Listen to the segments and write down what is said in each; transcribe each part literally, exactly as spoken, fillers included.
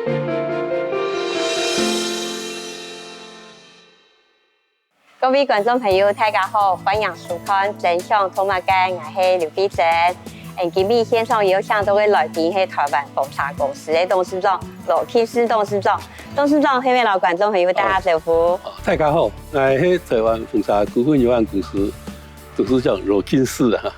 各位觀眾朋友，大家好，歡迎收看《真想讀麼个》，𠊎係劉慧珍。嗯，今晡日現場邀請到个來賓係台灣紅茶公司个董事長羅慶士董事長。董事長，係毋係摎觀眾朋友打下招呼？哦，大家好，𠊎係台灣紅茶股份有限公司董事長羅慶士啊。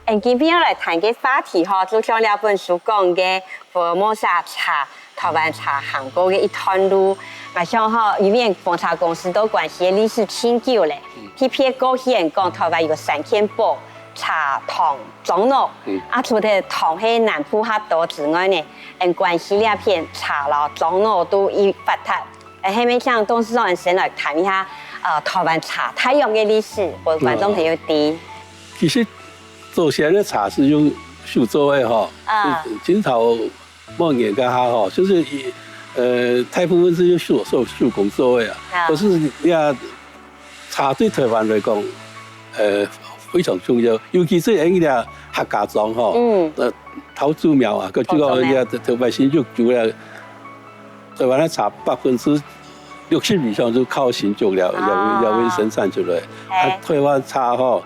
嗯，今晡日愛來談个話題吼，就像這本書講个，福爾摩沙茶 台灣茶行過个一段路。𠊎想吼，因為紅茶公司到關西个歷史盡久咧，特別過去人講台灣有三件寶：茶、糖、樟腦。啊，除忒糖係南部較多之外呢，𠊎等關西這片茶摎樟腦都已發達。欸，下面請董事長先來談一下，呃，台灣茶大約个歷史，分觀眾朋友知。其實，祖先个茶係用手做个吼，啊，清朝 末年該下吼，就係以，呃，大部分係用手，手，手工做个啊。啊。可是這茶對台灣來講，呃，非常重要，尤其係𠊎這客家庄吼，嗯，呃，桃竹苗啊，佢就講這頭擺新竹州咧，台灣个茶百分之六十以上就靠新竹了，這位，這位生產出來。啊，台灣茶吼，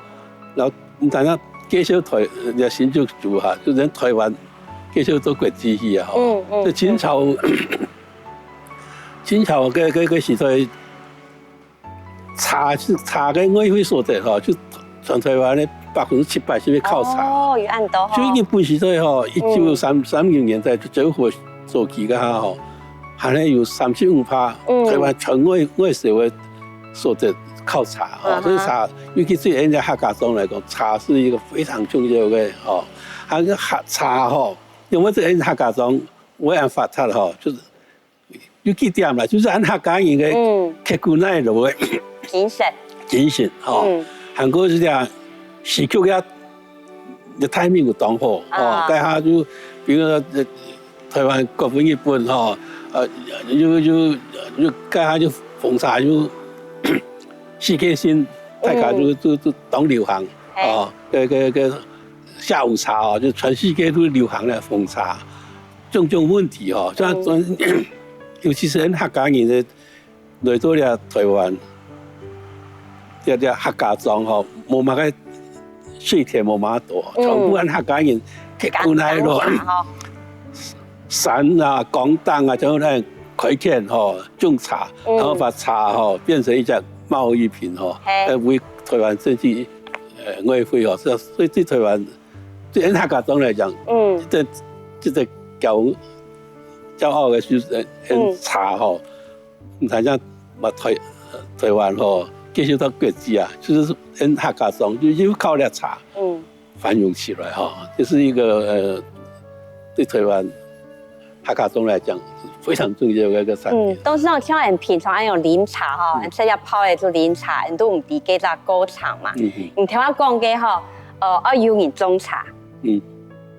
然後毋單淨介紹台，這新竹州哈，就連台灣 介紹到國際去啊，吼。嗯，嗯，這清朝，清朝个，个，个時代，茶係，茶个外匯所得吼，就全台灣个百分之七八係靠茶。哦，有恁多吼。就日本時代吼，一九三，三零年代就昭和早期个下吼，還係有三十五趴，嗯，台灣全外，外銷个所得靠茶吼。啊哈。所以茶，尤其對𠊎等客家庄來講，茶係一個非常重要个吼。還有客，茶吼， 因為這𠊎等客家庄會恁發達吼，就係有幾點啦，就係𠊎等客家人个刻苦耐勞个精神。精神吼。嗯。還過係這時局个，个timing有當好吼，啊，該下就，比如說，呃，台灣割分日本吼，呃，又，又，又該下就紅茶又世界性，大家就，就，就當流行，嘿，哦，个，个，个下午茶哦，就全世界都流行个紅茶。 種種問題吼，像專，尤其係𠊎等客家人个來到這台灣，這，這客家庄吼，無麼个水田無麼个多，全部𠊎等客家人刻苦耐勞，山啊、崗頂啊，全部來開墾吼，種茶，然後把茶吼變成一隻貿易品吼，嘿，呃，為台灣爭取，呃，外匯吼，所以，所以對台灣 對𠊎等客家庄來講，嗯，這，這個驕，驕傲个就係，呃，嗯，茶吼，毋單淨嘛台，台灣吼，介紹到國際啊，就係𠊎等客家庄，就又靠這茶，嗯，繁榮起來吼，這係一個，呃，對台灣 客家庄來講，非常重要个一個產品。嗯，董事長，像𠊎等平常恁樣啉茶吼，嗯，𠊎等直接泡个就啉茶，𠊎等都毋知該隻過程嘛。嗯，嗯。你頭下講个吼，呃，愛有人種茶，嗯，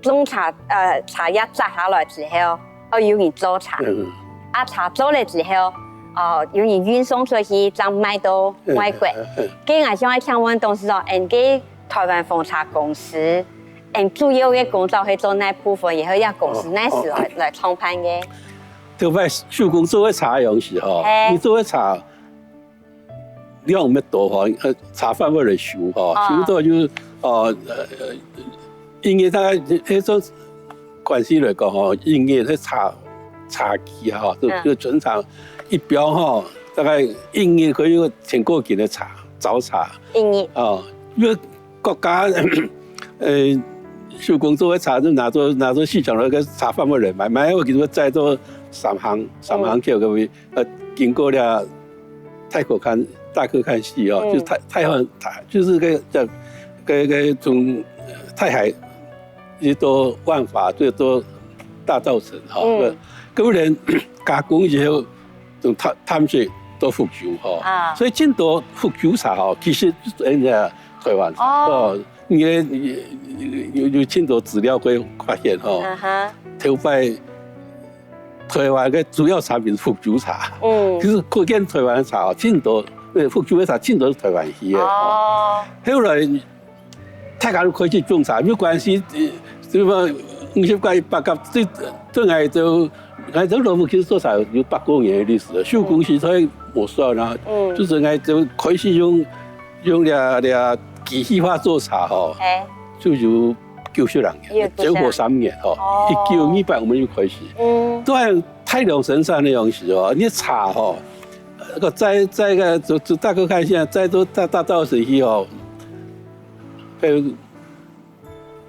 種茶，呃，茶葉摘下來之後，愛有人做茶，嗯，嗯，啊，茶做了之後，哦，有人運送出去，正賣到外國。嗯，嗯，嗯，嗯。該𠊎想愛請問董事長，𠊎等个 台灣紅茶公司，嗯，主要个工作係做哪部分，也係這公司哪時來，哦，哦，來創辦个？頭擺手工做个茶樣式吼，嘿，你做个茶量毋係多吼，呃，茶販會來收吼，哦，收到就，呃，呃，一年大概，彼種關西來講吼，一年个茶，茶期啊，就，嗯，就存茶一標吼，大概一年可以有千過斤个茶，早茶。一年。哦，因為 國家，呃，手工做个茶，就拿到，拿到市場該个茶販會來買，買了佢就載到三行，三行橋該位，呃，經過了大可看，大可看溪哦，嗯，就太，太行，太，就係該，該，該，該從，呃，太海，一直到萬華，就到大稻埕哈，嗯，該，該位人加工以後， 從淡，淡水到福州吼，啊，所以盡多福州茶吼，其實就係人家台灣茶。哦。哦，你，你，你有，有盡多資料會發現吼，啊哈，頭擺台灣个主要產品係福州茶。嗯。其實可見台灣茶吼，盡多，呃，福州个茶盡多係台灣去个吼。哦。後來 大家都開始種茶，有關係，呃，就講五十甲、一百甲，對，對𠊎兜 𠊎這老屋其實做茶有百過年个歷史，手工時代無算啊，嗯。就係𠊎就開始用，用這，這機器化做茶吼，哎。就有九十零年，有九十零。正好三年吼，哦。一九二八我們就開始。嗯。都係大量生產个樣式哦，你茶吼，那個在，在个，就，就大家看一下，在做大，大稻時期哦，還有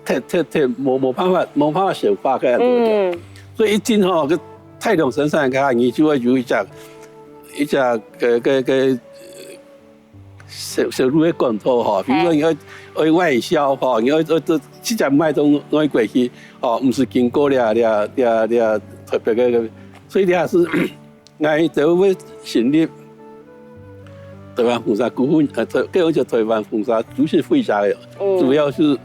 忒，忒，忒無，無辦法，無辦法消化个。嗯。所以一進吼，个大量生產个，你就會有一隻，一隻个，个，个，呃，銷，銷路个管道吼，比如說你愛，愛外銷吼，你愛，愛，愛直接賣到外國去吼，毋使經過這，這，這，這特別个，所以這係 𠊎兜會成立台灣紅茶股份，呃，台，叫做台灣紅茶株式會社个，嗯。主要係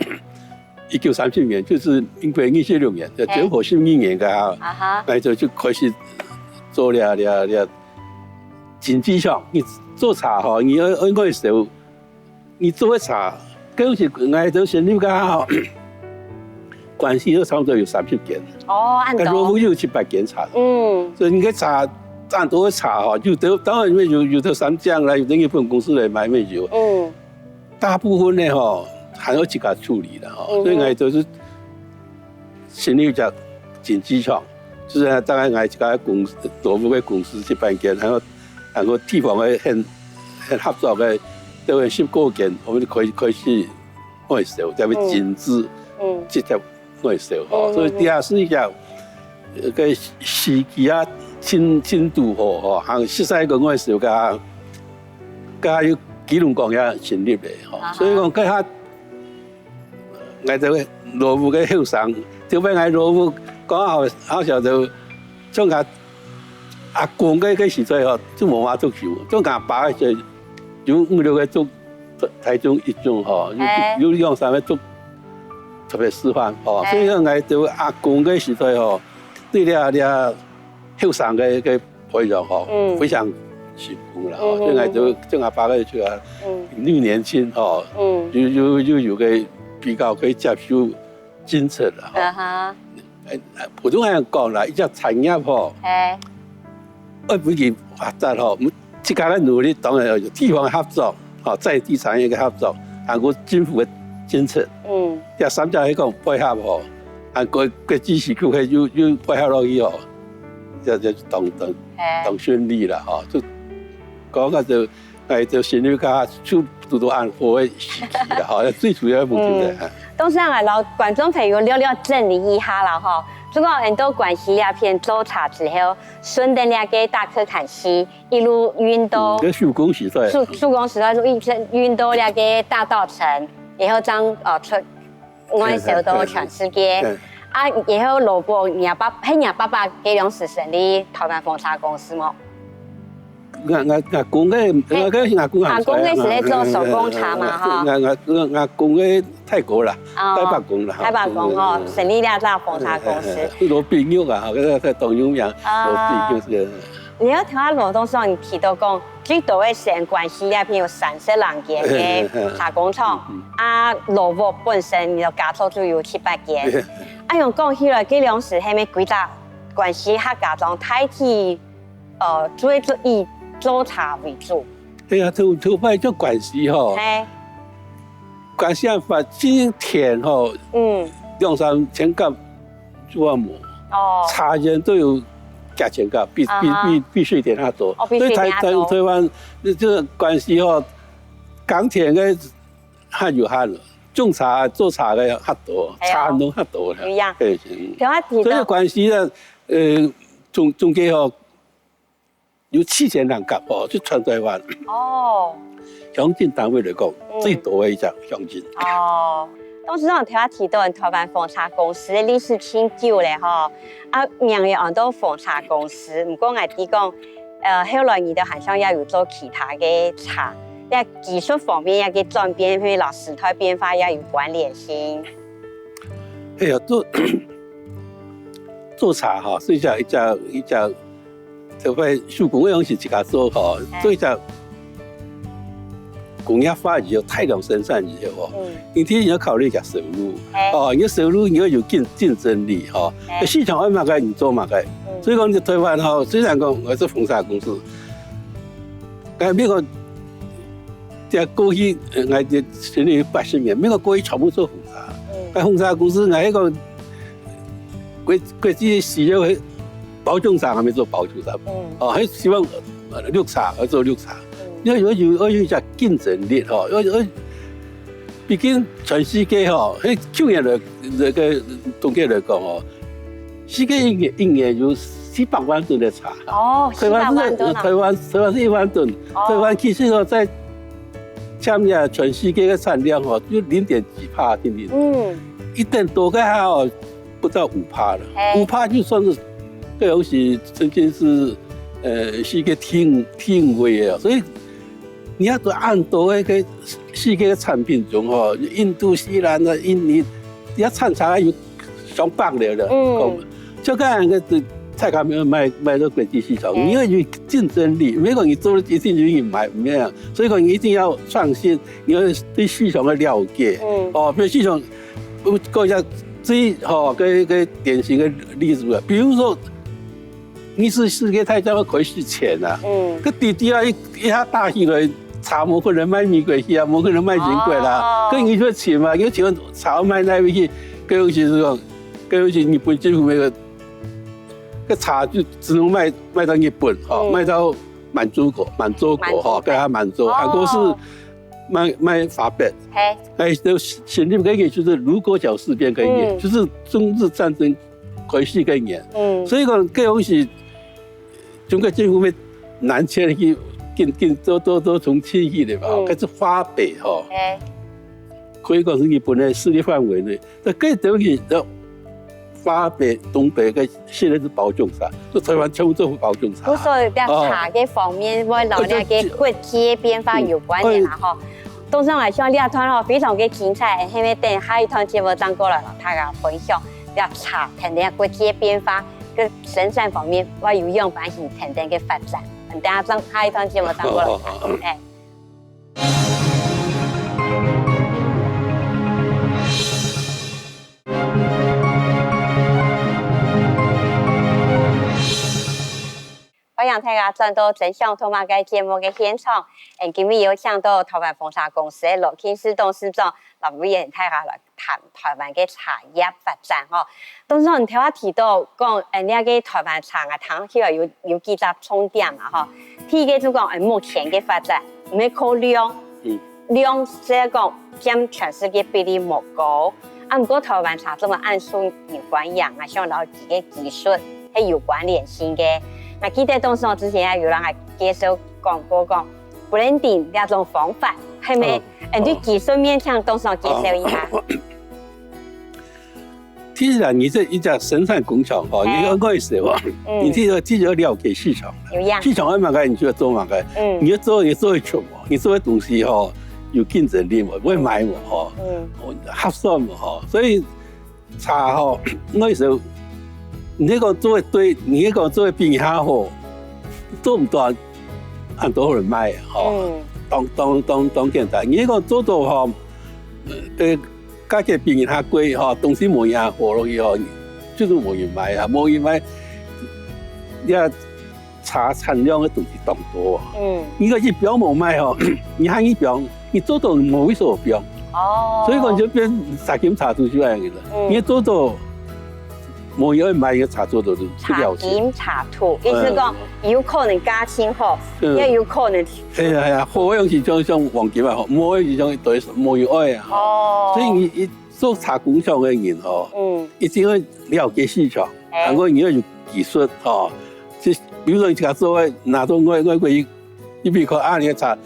一九三七年，就係民國二十六年，就，嘿。正好十二年个哈，啊哈。𠊎就，就開始做這，這，這經銷商，你做茶吼，你愛，愛外銷， 你做个茶，該時𠊎兜成立个吼，關西都差不多有三十間，哦，恁多。該羅屋有七八間茶，嗯。所以你个茶，恁多个茶吼，有兜，當然因為有，有兜三江啦，有兜日本公司來買乜有，嗯。大部分呢吼，還愛自家處理个吼，嗯哼。所以𠊎兜係 成立一隻經銷商，就係大概𠊎自家公司，羅屋个公司七八間，然後，然後地方个很，很合作个，都有十過間，我們就開，開始外銷，才會精緻，嗯。直接外銷吼。嗯，所以這係一隻，呃，个時機啊，進，進度吼，吼，還實在个外銷个，个有基隆港也成立个吼。啊哈。所以講，該下 𠊎兜个羅屋个後生，特別𠊎羅屋講好，好笑就，像𠊎阿公个，个時代吼，就無麼个足球，像𠊎阿爸个時代，有五六个足，台中一中吼，有，哎。有兩三个足特別示範吼，哎。所以講𠊎兜阿公个時代吼，對這，這後生个，个培養吼，嗯。非常辛苦啦吼。嗯，所以𠊎就，嗯。像阿爸个就啊，嗯。你年輕吼，嗯。又，又，又有个比較可以接受精神啦吼。啊哈。哎，普通人講啦，一隻產業吼，哎。愛分佢發展吼，自家个努力，當然有地方合作，吼，在地產業个合作，還有政府个政策，嗯。這三者來講配合吼，還有國，國際時局个又，又配合落去吼， 這，這當，當，嘿。當順利啦吼。就講到這，𠊎就成立个就堵到恁好个時機啦吼，最主要个目的。嗯。當時𠊎摎觀眾朋友略略整理一下啦吼。就講𠊎兜關西這片做茶之後，順等這个大埤崁溪，一路運到，嗯，該手工時代。手，手工時代，就一直運到這个大稻埕，然後正，呃，出 外銷到全世界。嗯，嗯，嗯。啊，然後羅屋，若爸，係若爸爸該央時成立台灣紅茶公司無？𠊎，𠊎，𠊎公个，嘿。𠊎个係𠊎公行出來嘛。阿公个時代做手工茶嘛，吼。𠊎，𠊎，𠊎，𠊎公个大哥啦，哦，大伯公啦，大伯公吼，嗯，嗯，嗯。成立了這紅茶公司。嗯，嗯，嗯。羅炳玉啊，該，該當有名，啊。羅炳玉係个。 你有聽下羅董事長提到講，最多个時間關西這片有三十零間个茶工廠，嗯，嗯。啊，羅屋本身你个家族就有七八間。嗯。啊，樣講起來，該央時係毋係歸隻關西客家庄大體，呃，主要以做茶為主？哎呀，頭，頭擺做關西吼，嘿。關西發展田吼，嗯。兩三千甲 就啊無。哦。茶園都有幾千甲，比，比，啊哈。比，比瑞典還多。哦，比瑞典還多。所以台，台，台灣，這，這關西吼，耕田个還有限了，種茶、做茶个較多，哎喲。茶農較多了。有影。嘿，嗯。像我提到，所以關西呢，呃，總，總計吼， 有七千零甲哦，就全台灣。哦。鄉鎮單位來講，嗯。最多个一隻鄉鎮。哦。董事長頭下提到台灣紅茶公司个歷史真久咧吼，啊，名也安到紅茶公司，毋過𠊎知講，呃，後來你兜還像也有做其他个茶，這技術方面這个轉變，會摎時代變化也有關聯性。哎呀，做，做茶吼，係一隻，一隻，一隻 特別手工个東西自家做吼，哎。做一隻工業化以後，大量生產以後哦，嗯。你第一你要考慮一下收入，嘿。哦，你个收入你要有競競爭力哈。嘿。市場愛麼个你做麼个。嗯。所以講，你台灣哈，雖然講𠊎係紅茶公司，但美國在過去，呃，𠊎這成立八十年，美國過去全部做紅茶，嗯。但紅茶公司𠊎係講，國國際需要个包種茶，還沒做包種茶，嗯。哦，還希望呃綠茶，要做綠茶。 嗯。你要有有要有一隻競爭力吼，要要，畢竟全世界吼，迄舊年來那个統計來講哦，世界一年一年有四百萬噸的茶。哦，台灣是四百萬噸啊。台灣台灣是一万噸，哦。台灣其實哦，在占了全世界的產量哦，就零點幾趴，定定。嗯。一点多个哈哦，不到五趴了，嘿。五趴就算是，这东西曾经是，呃，是一个定定位啊，所以你要做恁多个世界个产品中吼，印度、西兰啊、印尼，你要产茶有上百了了，嗯。讲，就讲个大家卖卖卖到国际市场，嗯。你要有竞争力，没有你做了一定有人买，没有，所以讲你一定要创新，你要对市场的了解，嗯。哦，比如市场 我讲一下最吼个个典型的例子啊，比如说，二次世界大战要开始前啊，嗯。个弟弟啊一一下打起来，茶无可能卖美国去啊，无可能卖英国啦，哦。个你就请嘛，你请问茶要卖哪位去？个东西是讲，个东西日本政府那个个茶就只能卖卖到日本哈，嗯。卖到满洲国，满洲国哈，满洲国。跟他满洲，哦。韩国是卖卖法国。嘿。 哎，就成立个原因就是卢沟桥事变个原因，嗯。就是中日战争开始个原因。嗯。所以讲，这东西中国政府要南迁去，紧紧做做做重庆去的吧，嗯。可是华北吼，哎。可以讲是日本的势力范围内。那这东西，那华北、东北个现在是包种茶，就台湾全部做包种茶。所以在茶个方面，哦。会老了个国际变化有关的啦吼。 董事长，希望这段哦非常个精彩，下面等下一段节目正过来同大家分享，这茶等等国际变化，跟生产方面，我有用关系等等个发展。等下正下一段节目正过来。好，好，好。哎。 欢迎大家转到真想读嘛个节目个现场。嗯，今日有请到台湾红茶公司个罗庆士董事长，来为大家来谈台湾个茶叶发展吼。董事长，你头下提到讲，嗯，你个台湾茶啊，谈起来有有几只重点嘛吼。第一个就讲，嗯，目前个发展，毋係靠量，嗯。 量是讲占全世界比例无高。啊，毋过台湾茶这么按数有关系啊，想到几个技术，还有关联性个。那记得董事长之前也有人来介绍讲过讲blending这种方法，系咪？哦，嗯，对技术面向董事长介绍一下。哦。 其实啊，你这一家生产工厂哈，哎。你要开始哇，嗯。你这个这个要了解市场的。有样。市场要么个，你就要做么个。嗯。你要做，你做得出嘛？你做的东西哈，有竞争力嘛，会买嘛哈，嗯。合算嘛哈。所以茶哈，那时候你那个做的对，你那个做的比人家好，做不到，很多人买哈。嗯。当当当当简单，你那个做到哈，呃， 价格比人家贵哈，东西无人好落去哈，就是无人买啊，无人买，你看茶产量个东西当多啊。嗯。你个一标无卖哈，你还一标，你做到无位所标。哦。所以讲就变茶金茶土就这样子了。嗯。你做到无人买个茶做到是不了解。茶金茶土，意思讲，嗯。有可能价钱好，嗯。也有可能 哎呀哎呀，好个东西像像黄金啊，吼，无个东西像一堆无有爱啊，吼。哦。所以你一做茶工厂个人吼，嗯。一定要了解市场，哎。然后你要有技术吼。就比如说你自家做个，拿到外外国去，你比如讲啊，你个茶，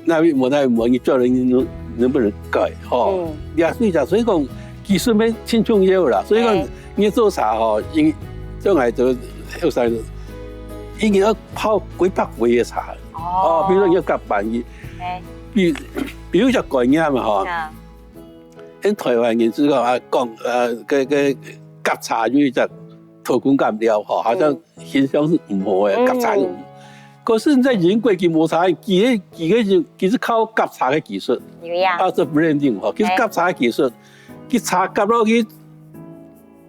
那边无那边无，你做人你能能不能改吼？嗯。也是讲，所以讲技术面挺重要啦。所以讲，哎。你做茶吼，因像来做后生，一年要泡几百杯个茶。 哦，比如说你要甲板，你，哎。比，比如像概念嘛，吼。啊。因台湾人知道啊，讲，呃，个，个，甲茶有一只偷工减料，吼，好像嗯。形象是毋好个，嗯。甲茶有。可是你在英國佢無茶，佢个佢个佢係靠夾茶个技術，有呀，啊，做 blending 吼，佢係夾茶个技術，佢茶夾落去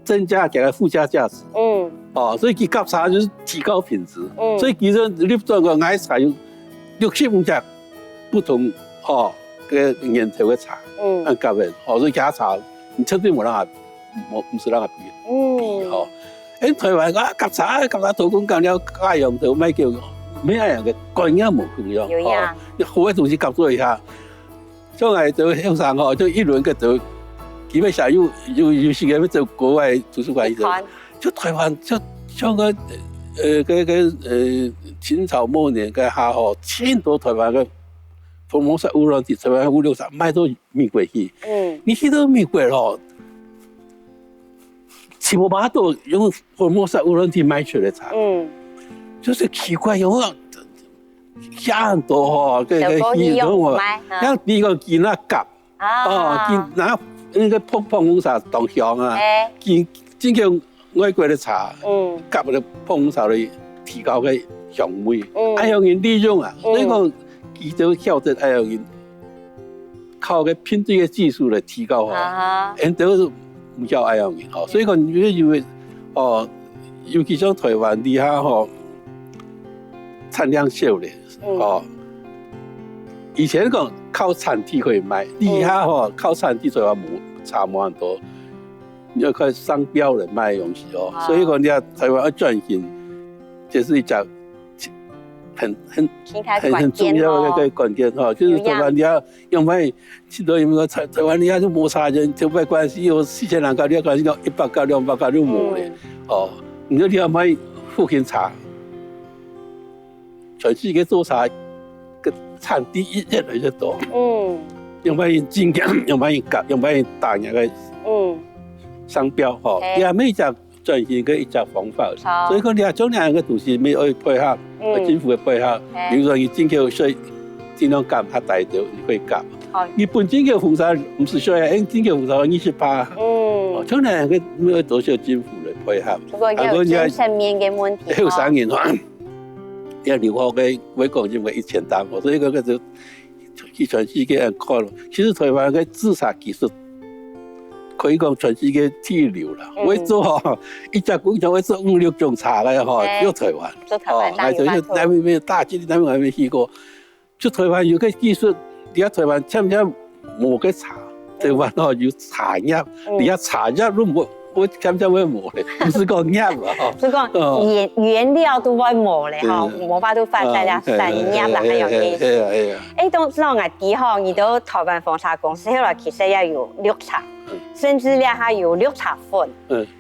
增加佢个附加價值。嗯，哦，所以佢夾茶就係提高品質。嗯，所以其實你轉个𠊎茶有六十五隻不同哦个源頭个茶，嗯，恁夾个，哦，所以其他茶你絕對無辦法，無毋係辦法比。嗯，比吼。誒，台灣啊，夾茶，夾茶土公講了，加用頭賣叫，無恁樣个觀念無共樣。有呀，哦，好个東西合作一下。像𠊎兜後生吼，就一輪个都，基本上有有有時間要走國外圖書館去，就台灣就像个呃个个呃清朝末年个下吼，盡多台灣个Formosa Oolong Tea，台灣烏龍茶賣到美國去。嗯，你去到美國吼， 全部把都用Formosa Oolong Tea賣出來茶，嗯，就係奇怪，有無？香到吼，个个香到吼，像比如講佢那夾，啊，佢那那个膨膨紅茶當香啊，佢真个外國个茶，嗯，夾个膨紅茶來提高个香味，嗯，哎呀，人利用啊，所以講佢就曉得哎呀，人 靠个品質个技術來提高吼，啊，人都毋曉恁樣个吼。所以講，因為因為哦，尤其像台灣這下吼，產量少咧，哦，以前講靠產地可以賣，這下吼靠產地台灣無差無恁多，你要靠商標來賣東西哦。所以講，你看台灣要轉型，這係一隻很很很很重要个个關鍵吼，就是台灣你要 用白去到因為台台灣你也就無茶人，就白關係有四千人家，你關係到一百家、兩百家就無咧。哦，你說你要賣復興茶，全世界做茶个產地越越來越多。嗯，用白進口，用白夾，用白打那个嗯商標吼，也每家 轉型个一隻方法。所以講，你啊，種兩个東西，你愛配合，政府个配合。比如說，你進口稅盡量減較低兜，你可以減。你本進口紅茶毋使稅啊，因為進口紅茶二十趴。哦，種兩个你愛多少政府來配合。不過也有精神面个問題。後生人吼，要留學个，會講因為一千單，所以講个就 去全世界恁看咯。其實台灣个製茶技術可以講全世界第一流啦。會做吼，一隻工廠會做五六種茶个吼，就台灣。就台灣，哦，還有南美、大吉利南美還沒去過。就台灣有个技術，你看台灣欠欠無个茶，台灣吼有茶葉，你看茶葉都無， 會欠欠會無咧，毋係講業啊，吼。係講原原料都會無咧，吼，無法度發展了產業啦，還有意思。係啊，係啊。誒，當時候𠊎知吼，你兜台灣紅茶公司後來其實也有綠茶，甚至咧還有綠茶粉。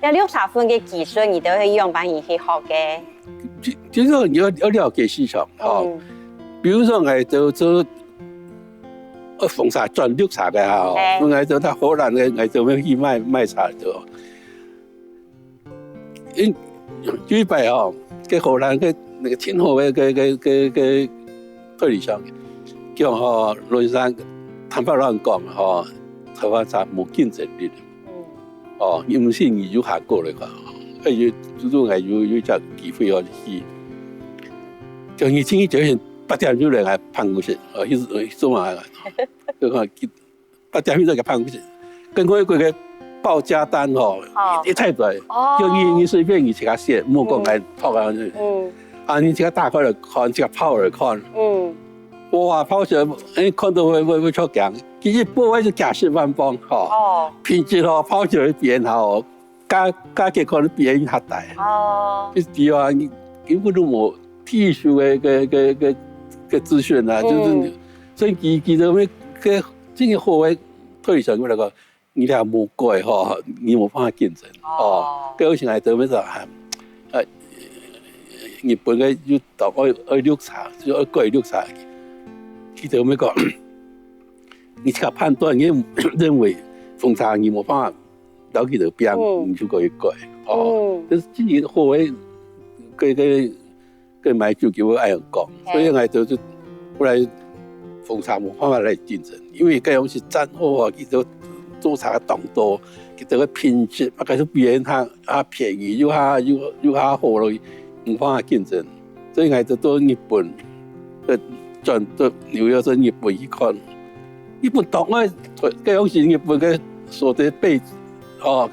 該綠茶粉个技術，你兜係仰般去學个？其其實你要要了解市場，吼。比如說，𠊎兜做呃紅茶轉綠茶个啊，吼，𠊎兜到荷蘭个，𠊎兜要去賣賣茶个。 因有一擺吼，該荷蘭个那個盡好个个个个个代理商，叫吼，羅先生坦白亂講吼，台灣茶無競爭力。哦，你毋信你有行過來看，哎，有，就係有有一隻機會哦，去，就你星期九八點鐘來辦公室，哦，去去做嘛，就看八點鐘个辦公室，跟外國个報價單吼，一大堆，叫你你隨便你自家選，莫講來讀啊。嗯，啊，你自家打開來看，自家泡來看。嗯，哇，泡起來，哎，看到會會會著驚，其實泡个係幾十萬磅吼，哦，品質吼，泡起來變好，價價格可能比人較低。哦，你知啊，你根本都無特殊个个个个个資訊啊，就是，所以佢佢都會个真个好个 退休過來講，你這無改吼，你無辦法競爭。哦，該有時候都會講，啊，日本个有到愛愛綠茶，就愛改綠茶，佢就會講，你自家判斷，你認為紅茶你無辦法摎佢鬥拚，你就可以改。哦，但是今年好个，个个 个買酒佢會恁樣講，所以𠊎就就後來紅茶無辦法來競爭，因為該種係戰後啊，佢就做茶當多，佢就个品質，啊，該就比人較較便宜，又較又又較好咯，無辦法競爭。所以𠊎就到日本，呃，轉到紐約到日本去看。日本當愛，該當時日本个所在被，哦，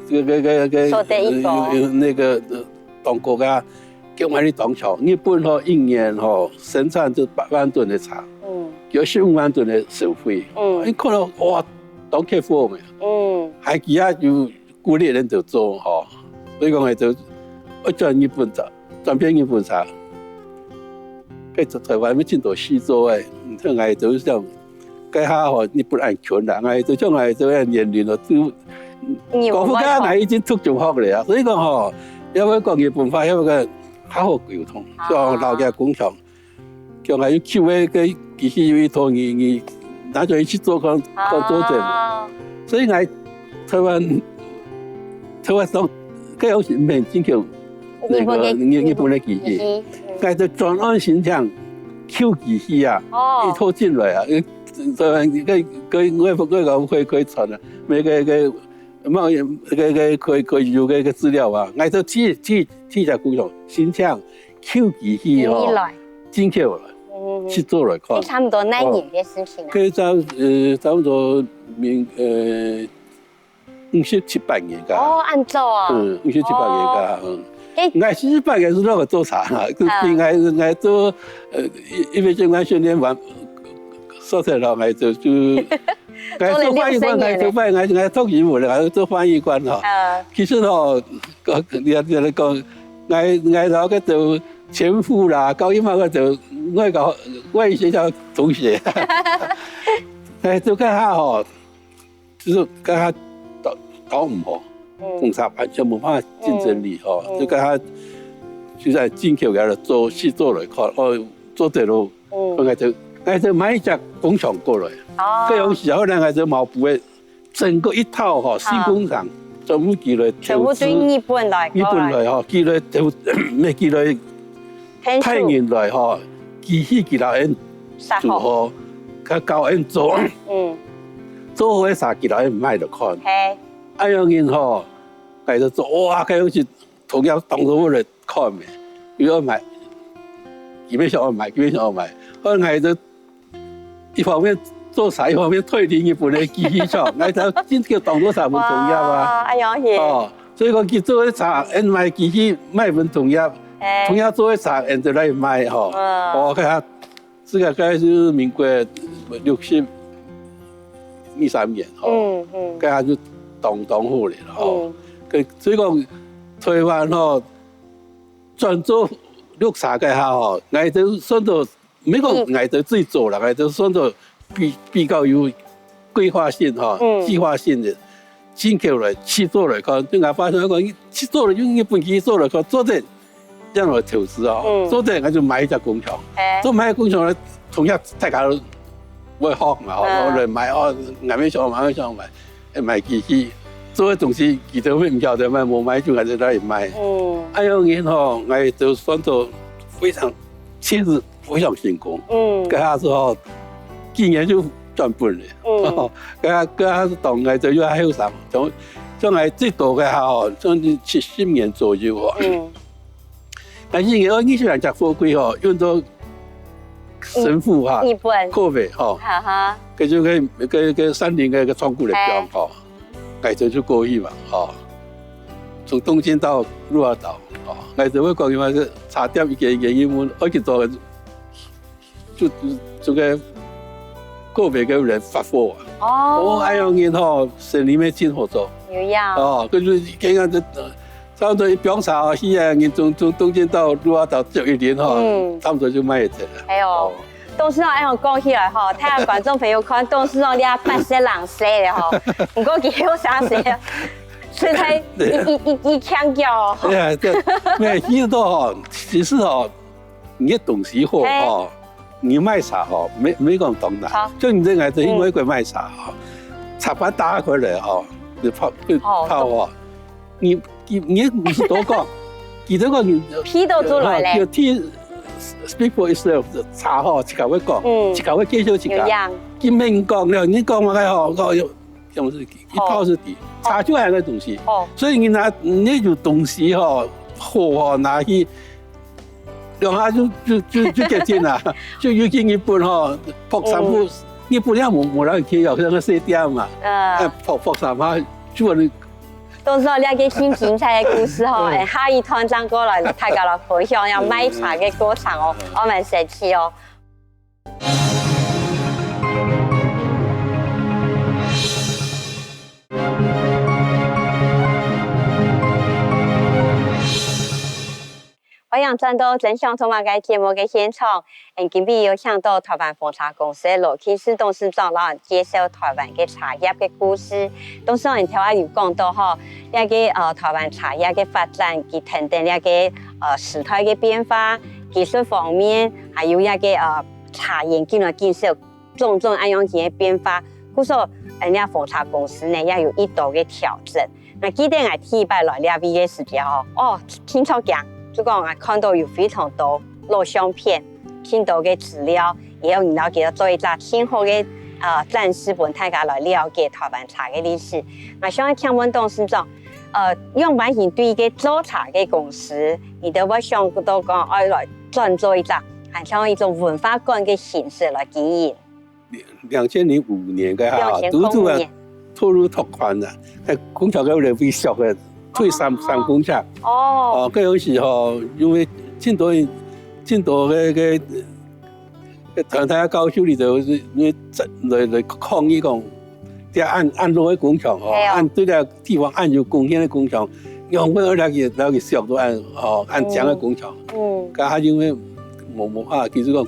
這个个个个，所在一國。呃，有有那个，呃，當國家，叫𠊎去當場。日本吼一年吼生產就八萬噸个茶，嗯。有十五萬噸个消費。嗯。你看到哇，當開放个。嗯。還其他就鼓勵人就做吼，所以講个就愛轉日本茶，轉變日本茶。 該在台灣有盡多戲做誒，你看𠊎就想，該下吼日本恁窮啦，𠊎就像𠊎這个年齡咯，就你有功夫該下𠊎已經讀中學了啊，所以講吼，要會講日本話，要會較好溝通，啊。像老家工廠，像𠊎有舊个个機器有一套，你你拿出去做看，看做得。啊。所以𠊎台灣，台灣當，該有時免進口 那个日本个日日本个機器，機器，嗯。𠊎就專案申請舊機器啊，哦。一套進來啊，呃，个个个外外國可以可以傳啊，每个个貿易个个可以可以有个个資料啊，𠊎就去去去隻工廠申請舊機器哦，進來。進口來，嗯。去做來看。欸，差不多哪年个事情啊？該差呃差不多明呃 五十七八年个。哦，恁早啊。嗯，五十七八年个，哦。嗯。欸。𠊎四十八年係落去做茶啦，就，啊。就𠊎，𠊎做，呃，一，一般就𠊎訓練完，收起來，𠊎就，就，𠊎做翻譯官，做了六十年了。𠊎做翻譯，𠊎，𠊎讀英文，𠊎做翻譯官吼。啊。其實吼，講，你，你來講，𠊎，𠊎摎該兜前夫啦，到一毛个就，外國，外語學校同學。哎，就該下吼， 就係該下都，都毋好，嗯。工廠完全無辦法競爭力吼，嗯。就該下就在進口个做，去做來看，哦，做得咯，嗯。𠊎就，𠊎就買一隻工廠過來，哦。該種時候呢，𠊎就毛布个整個一套吼，啊。新工廠全部寄來投資，全部對日本來，日本來吼，寄來投，乜寄來 派人來吼，機器佢摎𠊎做好，佢教𠊎做。嗯。做好个茶佢摎𠊎賣來看。嘿。恁樣人吼，𠊎就做，哇，該樣子同樣當做我來看咩，又愛賣，佢乜想愛賣，佢乜想愛賣，後來𠊎就 一方面做茶，一方面推動日本个機器廠，𠊎就進去當做茶文同業啊。哇，哎喲嘿。哦，所以講佢做个茶，𠊎賣機器賣分同業，哎。同業做个茶，𠊎就來賣吼。哇。哦，該下，這個該係民國六十二三年吼，嗯，嗯。該下就當，當好了吼。嗯。該，所以講，台灣吼，轉做綠茶該下吼，𠊎就算做 毋係講𠊎兜最早啦，𠊎兜算做比，比較有規劃性吼，嗯。計劃性个進口來，去做來看，對𠊎發現講，去做來，用日本機器做來看，做得，這樣來投資哦，嗯。做得，𠊎就買一隻工廠，嘿。做買工廠來，同樣大家都會學嘛，吼，嗯。來買哦，𠊎乜想買，𠊎想買，買機器，做个東西，佢兜乜毋曉得買，無買就𠊎就來買。嗯。哎喲，然後𠊎就算做非常，其實 非常成功。嗯。該下時候，幾年就轉本了。嗯。該下，該下當𠊎就又還後生，像，像𠊎最多个下吼，將近七十年左右哦。嗯。𠊎一年二十兩隻貨櫃吼，運到神戶哈，日本。神戶吼。哈哈。該就該，該，該三菱个，个倉庫來放吼。嘿。 𠊎就，就過去嘛，吼。從東京到鹿兒島，吼，𠊎就會講，因為係茶店一間一間，因為愛去做，就，就，就該個別个人發貨啊。哦。哦，哎喲，然後生理乜真好做。有影。哦，跟住剛剛就，呃，差不多一瓶茶哦，去啊，人從，從東京到鹿兒島走一輪吼，嗯。差不多就賣得了。哎喲。哦。 董事長恁樣講起來吼，大家觀眾朋友看董事長這八十零歲了吼，毋過佢後生歲，實在一、一、一、一強調哦。對啊，對，沒有，其實都吼，其實吼，你个東西好吼，嘿。你賣茶吼，沒、沒講當難。好。就你這個，因為一個賣茶吼，茶葉打開來吼，你泡、哦，泡哦，你 佢、你毋使多講，佢都講你批都出來了。哦，佢tea speak for itself，茶吼，自家會講，嗯。自家會介紹自家。有影。佢免講了，你講麼个吼，講有，有，一泡就知，哦。茶就係該東西。哦。所以你拿，你有東西吼，好吼，拿去兩下就就就就決定啦，就尤其日本吼，拍三部，日本也無無人去哦，像个細店嘛，哎，拍拍三下就安尼。當然，這個真精彩个故事吼，哎，下一段正過來，大家來分享要賣茶个過程哦，還蠻神奇哦。 歡迎轉到《真想做麼个》節目个現場。嗯，今晡日有請到臺灣紅茶公司个羅慶士董事長，摎𠊎介紹臺灣个茶葉个故事。董事長，你頭下有講到吼，這個呃臺灣茶葉个發展，佢跈等這個呃時代个變化、技術方面，還有這個呃茶園進來建設， 種種恁樣个變化。故所，𠊎這紅茶公司呢，也有一多个調整。𠊎記得𠊎第一擺來這位个時節吼，哦，盡著驚，就講𠊎看到有非常多老相片，盡多个資料，也有人摎佢做一隻盡好个呃展示，分大家來了解臺灣茶个歷史。𠊎想請問董事長，呃，仰般形對一個做茶个公司，你兜會想到講愛來轉做一隻，還像一種文化館个形式來經營？ 兩千零五年个哈，兩千零五年。拄拄啊，投入拓寬啊，該工廠个位置會小个，退三三公尺。哦，該有時吼，因為盡多盡多个个个團體教授裡頭，因為來來抗議講，這恁恁老个工廠吼，恁對這地方恁有貢獻个工廠，仰會愛來去來去削到恁吼恁靚个工廠？嗯，該下因為無無法，其實講，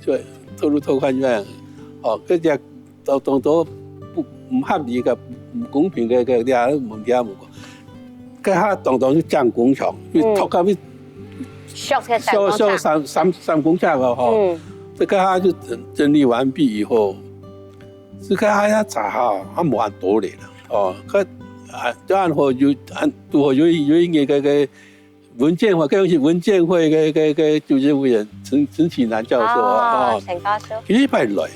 所以投入拓寬就恁，哦，該隻 當當多不毋合理个、毋公平个个个問題啊無講。該下當當就降工廠，就托到去削个削削三三三公尺个吼。嗯，這該下就整整理完畢以後，這該下也查哈，啊無恁多咧啦，哦，該啊，這恁好有恁拄好有有一年个个 文建會，該時文建會个个个主任委員陳陳啟南教授啊，哦，陳教授。佢一擺來，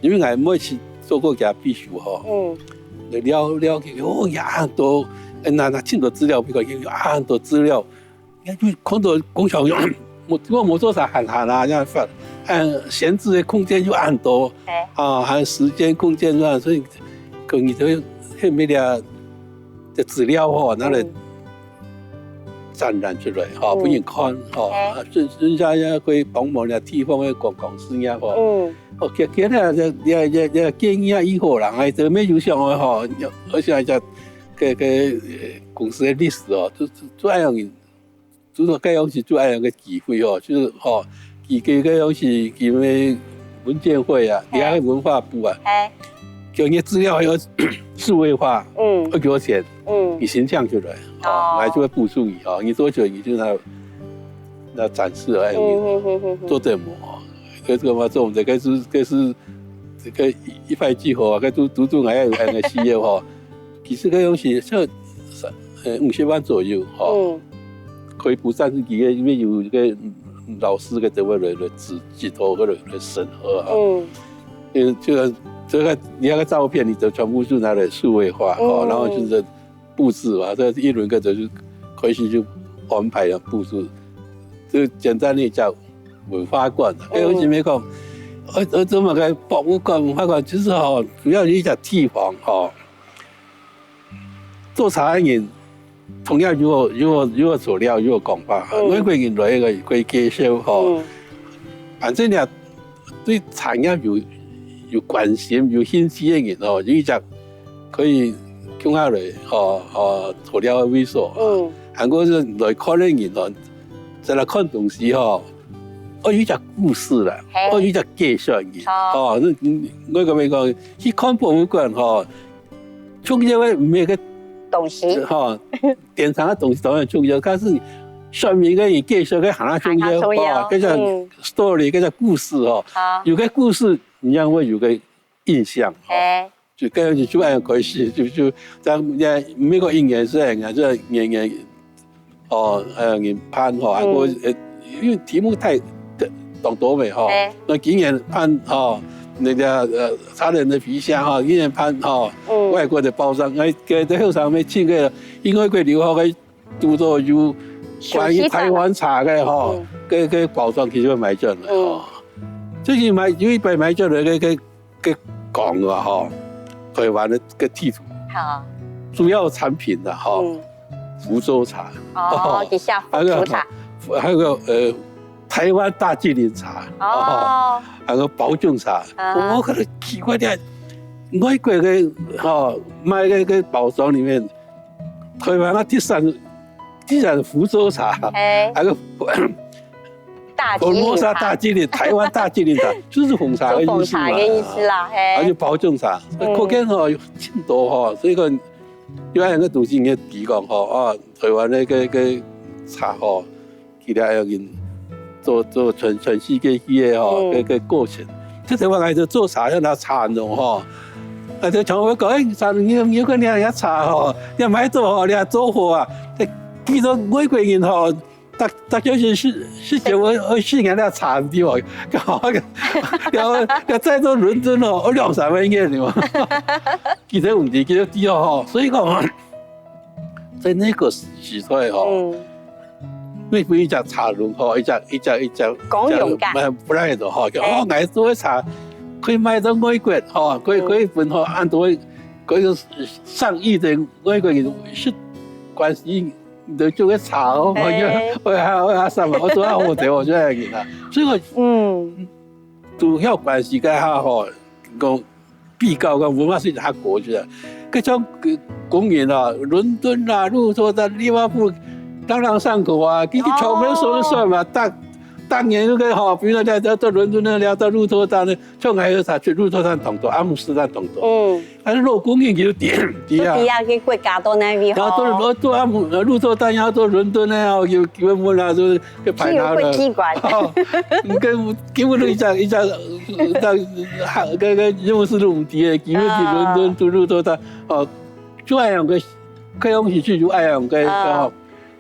因為𠊎每次做過佢个秘書吼，嗯，來了了解，哦，有恁多，哎，那那盡多資料，比如有恁多資料，你看就看到工廠有，我我無做啥閒閒啊，這樣發，嗯，閒置个空間有恁多，哎，啊，還有時間空間啊，所以可能就會很沒了。 个資料吼，拿來展覽出來吼，分人看吼，啊，甚甚至也可以幫忙了地方个觀光事業吼。嗯，哦，其其實這這這這建議啊，以後啦，還真沒有想个吼，而且這个个公司个歷史哦，就就就恁樣，就說該樣是就恁樣个機會哦，就是吼，佢佢該樣是因為文建會啊，你還有文化部啊，哎， 叫你資料要數位化，嗯，要幾多錢？嗯，你形象出來，哦，哦，來就會補助你哦，你多久你就拿拿展示哎，嗯嗯嗯嗯嗯，做得無哦？這這个嘛，這種這个是這是這个一一拍即合啊，該都都都還有還有需要哈。其實該東西像三呃五十萬左右哈，嗯，可以補上自己个，因為有一个老師个這位來來指指導或者來審核啊。嗯。 嗯，這个這个你那个照片，你就全部就拿來數位化哦，嗯，然後就是布置嘛，這一輪个就是開始就安排了布置，就簡單的叫文化館。哎，我前面講，呃呃，怎麼个博物館、文化館，就是吼，主要有一隻地方吼， 做茶个人，同樣有有有材料，有講法，外國人來个可以介紹吼。反正呢，對茶葉有有關心、有興趣个人吼，有一隻可以共下來吼，吼，材料个位所。嗯，還過是來看个人吼，再來看東西吼，哦，有一隻故事啦，哦，有一隻介紹个人，哦，那外國人講去看博物館吼， 重要个毋係个東西，吼，典藏个東西當然重要，但是說明个人介紹个還較重要，還較重要，哦，這種story，這種故事哦，有个故事，你才會有个印象，哦，哎，就跟就就恁樣開始，就就在在美國一年是恁樣，就年年 哦，呃，人辦吼，還過呃，因為題目太太多嘛吼，那今年辦吼，那个呃，茶人的皮箱吼，今年辦吼，外國的包裝，哎，个个後生个請个，因為个留學个讀到有關於台灣茶个吼，个个包裝，其實買轉來吼。嗯。最近買有一擺買轉來个个个講啊吼，台灣个个地圖，好。主要產品啊吼，嗯。福州茶，哦，哦，底下福州茶。還有，還有个呃，台灣大吉嶺茶，哦。哦，還有包種茶。啊。我覺得奇怪的，外國个吼賣个个包裝裡面，台灣个特產，特產福州茶，哎。還有大吉嶺茶。福州茶、大吉嶺，台灣大吉嶺茶，就是紅茶的意思嘛。就紅茶的意思啦，嘿。還有包種茶，嗯。可見吼有真多吼，所以講有恁樣个東西，你提供吼啊，台灣个个个茶吼，佢來要緊做做全全世界去个吼，嗯。个个過程。這台灣來就做茶，要拿茶農吼，啊，就全部講，哎，茶農，你你个你也茶吼，你買做吼，你也做好啊，哎，其實外國人吼。 大大家是是是，我我四年了差毋多哦，然後要要再到倫敦哦，我兩三萬元了嘛。其實問題其實第二吼，所以講，在那個時代吼，嗯。每每一隻茶農吼，一隻一隻一隻，公用个。呃，不來的吼，就，哎。哦，𠊎做个茶可以賣到外國吼，可以，嗯。可以分吼，恁多，可以上億的外國人是關心 你就做个茶哦，哎。我就，我還，我還上網，我做下好的，我就來給他。所以我，嗯。主要關係个下吼，講比較个文化是較高个。各種个工人啊，倫敦啊、鹿特丹、利物浦，朗朗上口啊，佢去全部都算算嘛，哦。大，大年那個吼，比如說在，在，在倫敦那聊到鹿特丹呢，像𠊎有茶去鹿特丹當多，阿姆斯特丹當多。嗯。 啊，老公人就知，知啊。都知啊，个國家到哪位吼？然後到，到，到啊，鹿特丹，然後到倫敦呢，哦，有，有問啊，就去排他了。去有國際觀。哦，跟，根本都一隻，一隻，一隻，个，个，任務是都毋知个，根本去倫敦，啊。到鹿特丹，哦，就恁樣个，可以用起去就恁樣个，啊。哦，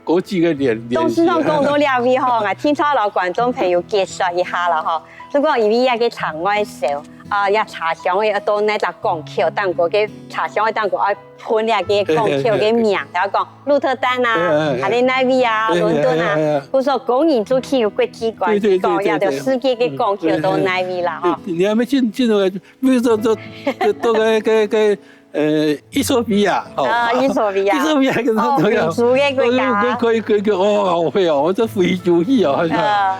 國際个聯，聯繫。董事長講到這位吼，𠊎定著摎觀眾朋友解說一下啦吼。就講因為這个茶外銷，啊，這茶商个愛到哪隻港口，當過个茶商个當過愛噴這个港口个名，嘿，嘿，嘿。然後講鹿特丹啊，嘿，嘿，嘿。還有哪位啊，嘿，嘿，倫敦啊，嘿，嘿，嘿。故所講人就去有國際觀，對，對，對，講這个世界个港口到哪位啦，對，對。吼。對，你還沒進，進入，比如說，這，這，這个，个，个， 呃，伊索比亞，吼。啊，伊索比亞。伊索比亞跟他哦，非洲个國家。可以，可以，可以，哦，好會哦，我這非洲去哦，好像。啊。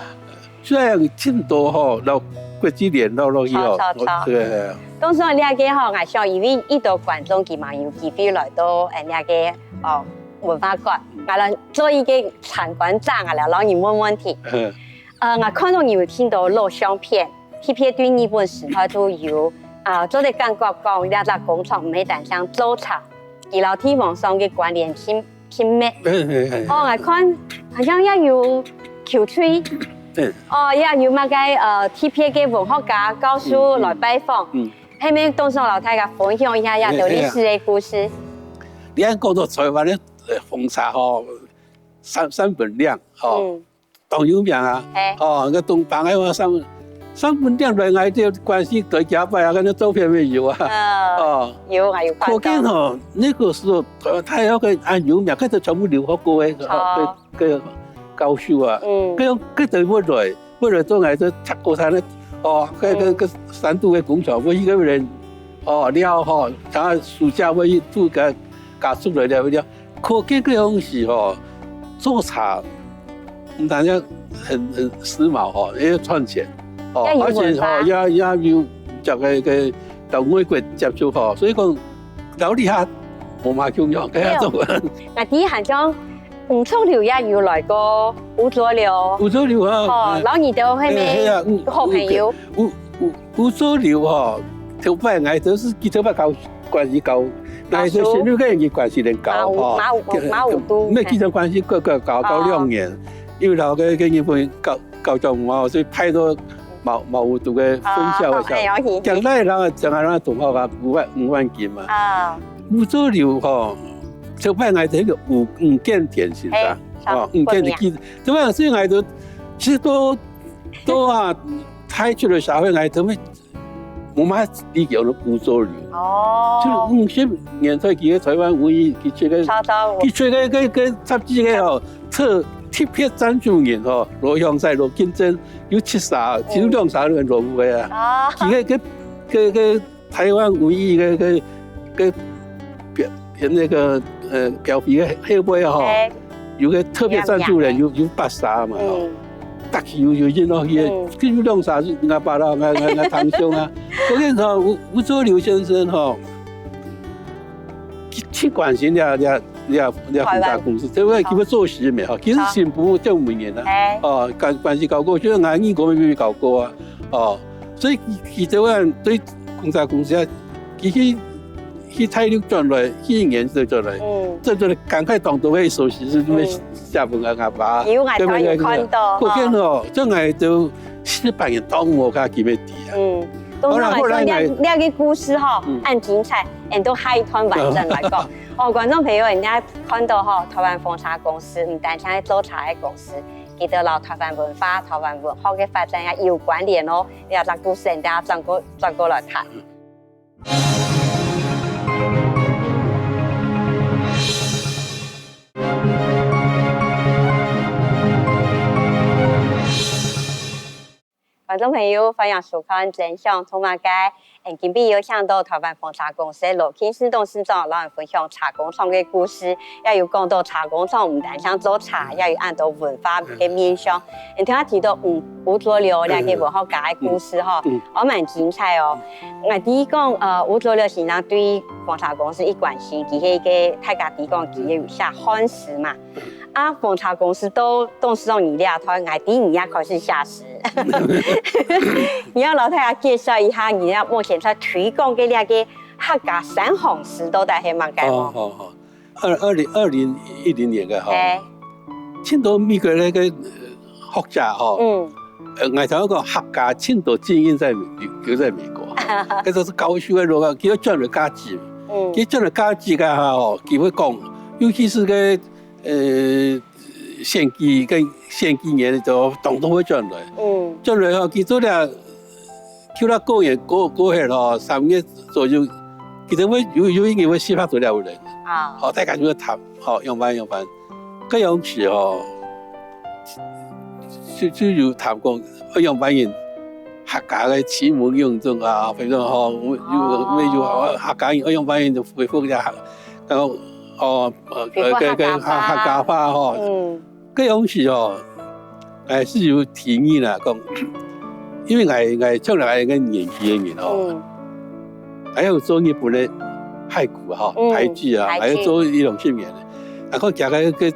雖然真多吼，然後國際聯絡落去哦，著，著，著。對。當時這个吼，𠊎想因為已多觀眾佢嘛有機會來到，呃，這个，哦，文化館，𠊎來做一个參觀者啊，來摎你問問題。嗯。 呃，𠊎看著你有當多老相片，特別對日本時代都有，啊，做得感覺講，這隻工廠毋係單淨做茶，佢摎地方上个關聯盡，盡密。嗯，嗯，嗯。哦，𠊎看好像也有球隊，嗯。哦，也有麼个，呃，特別个文學家、教授來拜訪。嗯，嗯。係毋係當想摎大家分享一下這兜歷史个故事？嗯，嗯。你看講到台灣个，呃，紅茶吼，三，三本亮吼，嗯。 當有名啊。嘿。哦，該東方个話，三，三本店來，𠊎就關係對幾下擺啊，該照片也有啊。嗯，哦。有啊，有看到。可見吼，那個時候，呃，佢有个恁有名，該就全部留學過个，哦。哦，該，該教授啊。嗯。該種，該就會來，會來做𠊎這插過山个，哦，該，該，嗯。該山肚个工廠，會去該人，哦，尞吼，像暑假會去住个家屬來尞，尞。 可見該種時吼，做茶毋單淨很，很時髦吼，也賺錢，吼，也有文化。而且吼，也，也有接个，个到外國接觸吼，所以講，摎這下無麼共樣，該下做。對哦。𠊎知好像吳濁流也有來過吳濁流。吳濁流啊，吼，哎。摎你兜係毋係，哎，係啊，吳，好朋友？吳，吳，吳， 吳濁流吼，頭擺𠊎就係佢頭擺教，關係教，𠊎就先入个人關係人教吼。馬武，馬武，馬武都。毋係，佢就關係教，教，教，教兩年，哦。因為摎个，个日本教，教教嘛，所以派到馬，馬武都个分校个校。哦，哦，哎，OK。將來人啊，將來人同學啊，五萬，五萬金嘛。啊。吳濁流吼，頭擺𠊎就係个吳，吳建田先生，哎，哦，吳建田，好，佢，頭擺所以𠊎就，其實都 都啊，大出來社會，𠊎都無，無麼理解吳濁流。哦。就五十年代，佢个台灣文藝，佢出个，著，著。佢出个，个，个雜誌个吼，冊，特別贊助人吼，羅香西、羅金珍，有七儕，只有兩儕係羅武个啊。佢个个个个台灣唯一个个个表那个呃表皮个后背吼，有个特别赞助人有有八儕嘛吼，大家有有印落去，只有两儕是阿爸啦，阿阿阿堂兄啊。所以吼，吴吴浊流先生吼，去去关心了了了了轰炸公司，这位叫做做事没吼，其实新埔就每年啊，哦，关关系搞过，就是俺义工没搞过啊，哦。 所以佢佢就話對轟炸公司啊，佢去去大陸轉來，去年就轉來，嗯，轉轉來，趕快當多个手續是因為寫分阿爸，有𠊎都有看到，可見哦，這𠊎都四百年當無佢佢乜知啊。嗯，當然後來這這个故事吼，恁精彩，俺都下一段完整來講。哦，觀眾朋友，人家看到吼，台灣風車公司毋單淨係做車个公司，佢都摎台灣文化、台灣文學个發展也有關聯哦。 這隻故事，等下轉過轉過來談。觀眾朋友，歡迎收看《真想做麼个》。 今晡日有請到台灣風車公司个羅慶士董事長，摎𠊎分享車工廠个故事，也有講到車工廠毋單淨做車，也有恁多文化个面向。你頭下提到吳吳濁流這个文學家个故事吼，還蠻精彩哦。𠊎知講，呃，吳濁流先生對風車公司一關心，佢係一个大家知講，佢有寫漢詩嘛。 啊，風車公司到董事長你這段，𠊎知你也開始寫詩。你愛摎大家介紹一下，你這目前在推廣个這个客家三行詩到底係麼个無？哦，好好，二二零二零一零年个吼，盡多美國那个呃學者吼，嗯，呃，𠊎頭講客家盡多精英在美留在美國，可是教授个落啊，佢轉來加州，嗯，佢轉來加州个吼，佢會講，尤其是个 呃，選舉跟選舉年个時候，當多會轉來。嗯，轉來吼，佢做了，去到過年過過後吼，三月左右，佢就會有有一年會四百多了人。啊，好，大家就會談，好，仰般仰般，該樣時吼，就就有談講，仰般人客家个啟蒙運動啊，反正吼，有有有客家人仰般人就恢復了。 然後哦，呃，呃，該該客客家話吼，嗯，該樣時哦，𠊎係有提議啦，講，因為𠊎𠊎像𠊎个年紀个人吼，嗯，還有做日本个俳句吼，嗯，俳句啊，俳句，還有做一兩十年个，然後加个个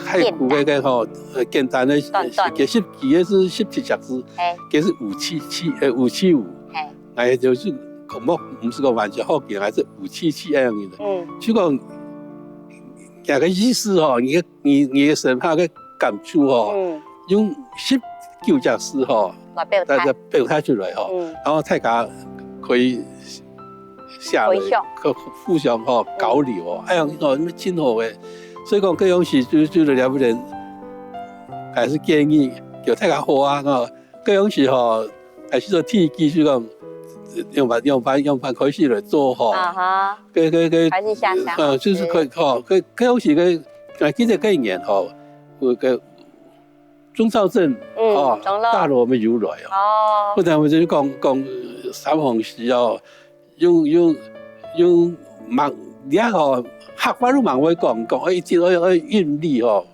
俳句个个吼，呃，簡單个，短短，个十幾个字，十七隻字，哎，个係五七七，呃，五七五，哎，哎，就是恐怕毋係講完全好記，還係五七七恁樣个，嗯，就講 佢个意思吼，你个你你个深刻个感觸吼，嗯，用十九隻字吼，來表達，來表達出來吼，嗯，然後大家可以下來，分享，可互相吼交流哦，哎呀，哦，恁真好个。所以講，該樣時就就了不得，還係建議，叫大家好啊，吼， 該樣時吼，還係做第一句就講，仰般仰般仰般開始來做吼。啊哈，該該該，開始寫寫，呃，就是可以吼，該該樣時該，呃，記得該一年吼，有个鍾肇政，嗯，吼，鍾老，大陸乜有來哦。哦，不然𠊎就講講三行詩哦，用用用蠻，你看吼，客話都蠻會講，講，哎，一定要要韻律哦。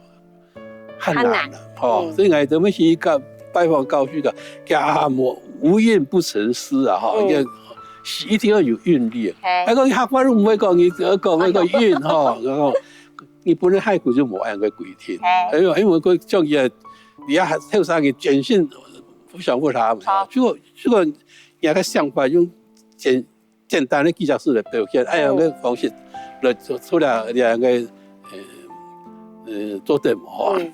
較難啊，較難，吼，嗯，所以𠊎就愛去教拜訪教授个，講啊，無無韻不成詩啊，吼，嗯，一定要有韻律。嘿，啊，講客話都毋會講，你只要講那個韻吼，然後日本个俳句就無恁樣个規定，嘿，因為因為佢像也，你要後生个簡訊不想問他，好，就就講人家个想法用簡 簡單个幾隻字來表現，恁樣个方式來做出來恁樣个呃呃做得無吼。嗯，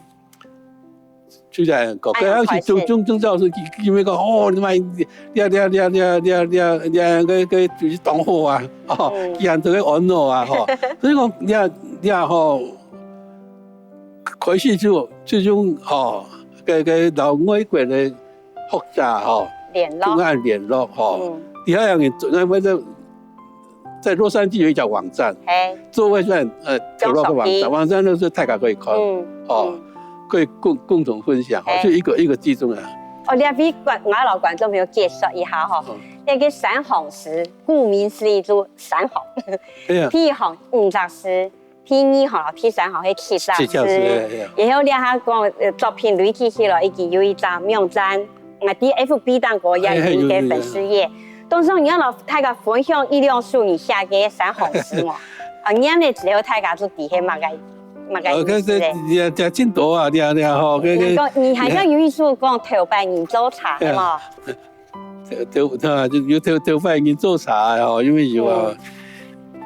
就恁樣講，恁樣開始。該係鍾鍾鍾肇政佢佢佢講，哦，你媽，你你你你你你你个个就是當好啊，吼，嗯，佢還做个安樂啊，吼，所以講你你吼，開始就就用吼，个个摎外國个 學者吼，聯絡，中央聯絡吼，嗯，底下有人做，那麼在在洛杉磯有一家網站，嘿，做外站呃，網站，網站那是大家可以看，嗯，哦，嗯，可以共共同分享哈，哎。就一个一个最重要。哦，你要给观，我老观众朋友介绍一下哈，嗯。那个三行诗，顾名思义就三行，哎呀。第一行五十字，第二行、第三行是七十字，七十字，哎呀。然后你还讲，呃，作品累积起来，已经有一张网站，啊，在F B当中也有一个粉丝页。哎，哎，有，有，有。当中你要老大家分享一两首你写个三行诗嘛，啊，念了之后大家就知道么个，么个意思嘞。哦，这，这，这，这真多啊，你，你吼，这，这。你讲，你好像有一首讲头摆人做茶的嘛。哎呀。 头，头，啊，就有头，头摆人做茶的吼，因为有啊。嗯。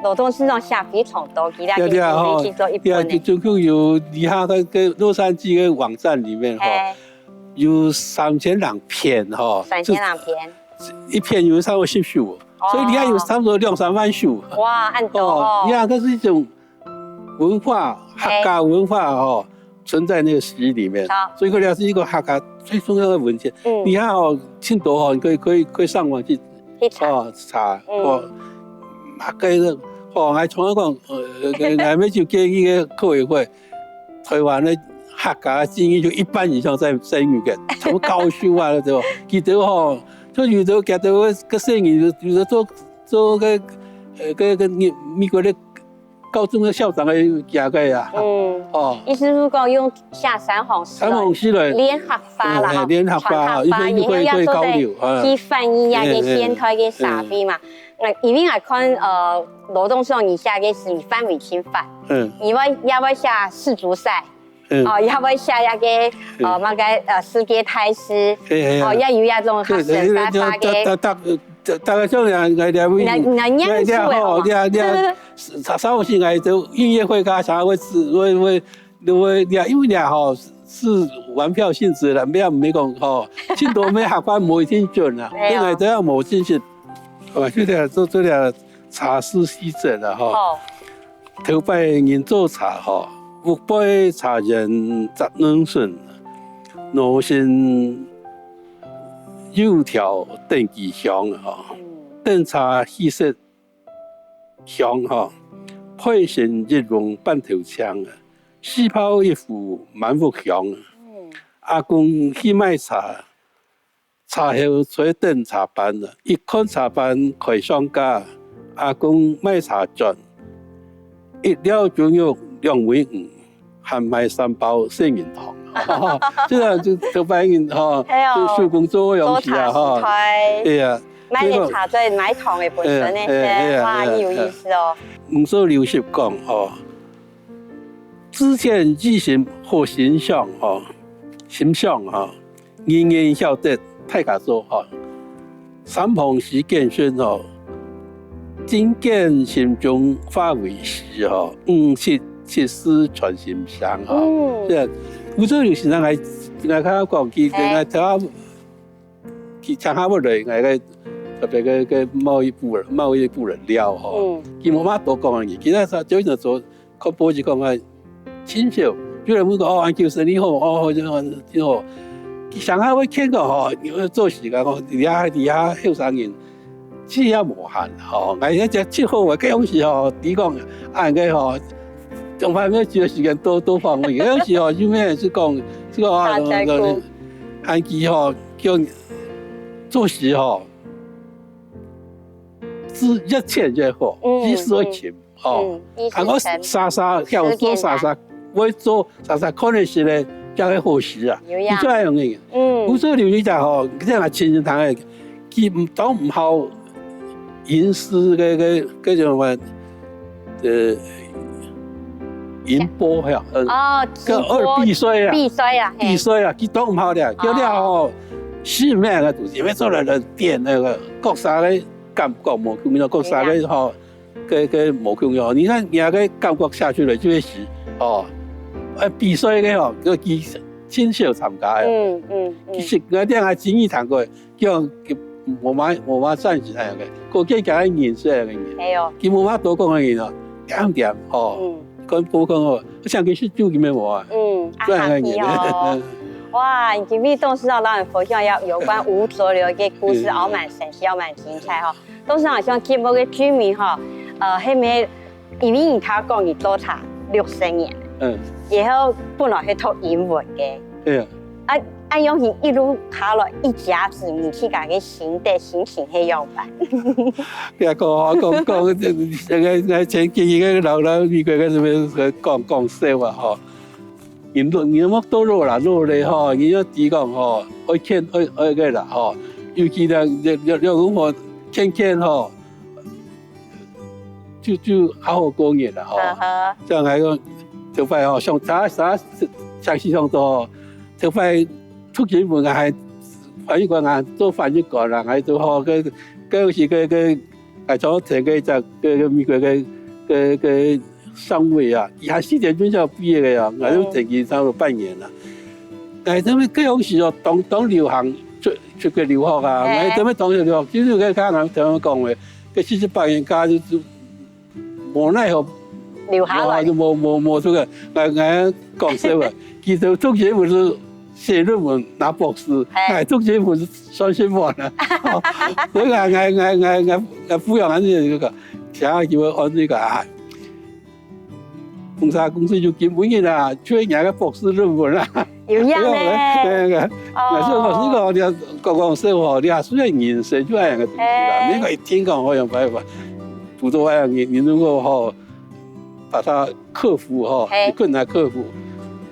罗东市长写非常多，其他对啊，对啊，吼，去做一本呢。对啊，就，就有，你看那个洛杉矶的网站里面吼，哎。有三千两篇吼，三千两篇。一篇有差不多十首，哦。所以你看有差不多两三万首。哇，恁多哦。哦，你看，这是一种 文化，哎。客家文化哦，存在那个诗里面。好。所以讲，这是一个客家最重要的文献。嗯。你看哦，真多哦，你可以，可以，可以上网去，去查。哦，查，嗯。哦，客家的，哦，还从来讲，呃，呃，还没有建一个客委会，台湾的客家精英就一半以上在，在那个，什么高雄啊，对吧？记得哦，就有的，有的个生意，有的做，做个，呃，个，个美，美国的 高中个校长个，个个啊。嗯。哦。意思是讲用写三行诗來，三行诗來，联合化啦，哎，哎，吼，联合化，传合化，一个一个一个交流，然后也要做得去翻译啊，哎，哎，个现代个社会嘛。哎。那因为我看，呃，罗东市长你写个是范围真闊，嗯。你也，也会写世足赛， 嗯。哦，也会写那个，嗯。哦，那个，呃，世界大事，嘿，嘿，哦，也有那种学生大发个。大，大，大，大概像人，人，人，人，人，人吼，人，人，三，三五十个就音乐会，大家常常会吃，会，会，会，因为人吼，是玩票性质的，没有，没讲吼，进度没下班，没听准啊，没有。本来都要没进去，啊，就这样做，做了茶师西整了哈。哦。 头擺人做茶吼，屋背茶園摘嫩筍，老身油條等佢香吼，嗯。等茶氣息香吼，配成一籠半頭青啊，四泡一壺滿屋香啊。嗯。阿公去買茶， 茶後在等茶班啊，一看茶班開上架，阿公買茶轉，一料豬肉兩尾魚，還買三包杏仁糖。就係，就頭擺人吼，哎喲，就手工做个東西啊，吼。做茶時代。對啊。買个茶再買糖个本身那些，哎，哎，哎，哇，哎，很有意思哦。毋少流行講吼， 知天知心好心想吼，心想吼，人人曉得大家做吼。三行詩簡訊吼，正經心中化為詩吼，五七七字傳心聲吼。嗯。這吳濁流先生來，來跟我講，佢，哎。來聽下，佢聽下不來，來个特別个，个貿易部人，貿易部人了吼。嗯。佢無麼多講个，其實他就一直做 看報紙講啊，真少，有人問講，哦，環球生理好，哦，真好，真好。佢常常會勸講吼，你要做事啊，講，你遐，你遐後生人，錢也無閒吼，𠊎這隻七號啊，該種時吼，你講，啊，該吼，總還沒有幾個時間多，多訪問，該種時吼，有咩係講，這個啊，大家顧。還佢吼，叫做事吼， 字越淺越好，嗯，意思會深，嗯，哦。嗯，意思深。啊，𠊎沙沙，曉做沙沙，會做沙沙，可能係咧，這个好事啊。有影。你就愛用个。嗯。吳濁流一隻吼，這樣親身談个，佢毋，當毋好吟詩个，个，个叫什麼，呃，吟播，嘿啊，呃，哦，个二直播，閉衰啊，閉衰啊，嘿。閉衰啊，佢當毋好咧，叫了吼，哦。是咩个東西，要做了人點那个，各儕个 感覺無共樣，各儕个吼，个，个無共樣。你看，人家个感覺寫出來就會死，哦。啊，閉衰个吼，个佢真少參加个。嗯，嗯，嗯。其實𠊎聽𠊎姊妹談過，叫，無麼，無麼贊成恁樣个，可見佢个人係恁樣个人。哎喲。佢無麼多講个人哦，點點，吼。嗯。 跟播客哦，我想佢係做佢咩無啊？嗯，啊，這樣个人。客氣哦。哇，你今日董事長摎𠊎分享了有關吳濁流个故事，嗯。還蠻神奇，還蠻精彩吼。董事長，像節目个最尾吼，呃，係毋係因為你頭講你做茶六十年，嗯。然後本來係讀英文个。對啊。啊，恁樣佢一路下來，一甲子，你自家个心得心情係仰般？這個哦，講講，這個，這個前幾日个老老美國个什麼講講笑話吼，人老人莫多老啦，老了吼，人要知講吼，愛欠愛愛个啦吼，尤其呢，要要要講吼，欠欠吼，就就好好過日啦吼。啊哈。像還有頭擺吼，上啥啥像西上做吼，頭擺出去問啊，還翻譯官啊，做翻譯官啦，還做吼，个个有時个个，還做成个只个个美國个个个上尉啊，佢還四點鐘就畢業个啊，還有成佢差不多半年啦。但係佢个用時哦，當當流行出出去留學啊，哎。佢做咩當流行？就是个剛剛聽佢講个，个四十八年假就就無奈何，留下來。無無無無出个，𠊎𠊎講笑个，佢兜讀英文係寫論文拿博士，哎。𠊎讀英文係算新聞啊。所以𠊎𠊎𠊎𠊎𠊎𠊎不要俺這个，想要叫我按這个啊。 紅茶公司就根本个啦，就係人个博士論文啦。有影呢。對啊，對啊，對啊。哦。老師，老師講，你講講笑吼，你還是人生就恁樣个東西啦。哎。你講一聽講，好像白話，不做恁樣，你你如果吼，把它克服吼，嘿。你困難克服，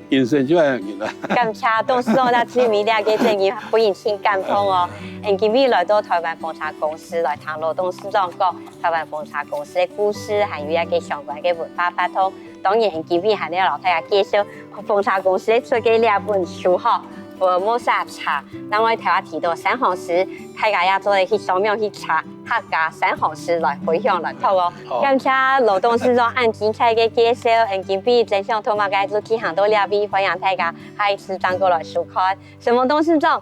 人生就恁樣啦。感謝董事長，那今晡日个建議，非常感動哦。嗯，今晡日來到台灣紅茶公司來聽老董事長講， 台灣紅茶公司个故事，還有一个相關个文化活動。當然，今晡日還愛摎大家介紹紅茶公司出个這本書吼，福爾摩沙茶。另外，頭下提到三行詩，大家也做得去上網去查客家三行詩來分享來讀哦。好。感謝老董事長恁精彩个介紹，𠊎今晡日真想讀麼个，就進行到這位，歡迎大家下一次正過來收看。承蒙董事長。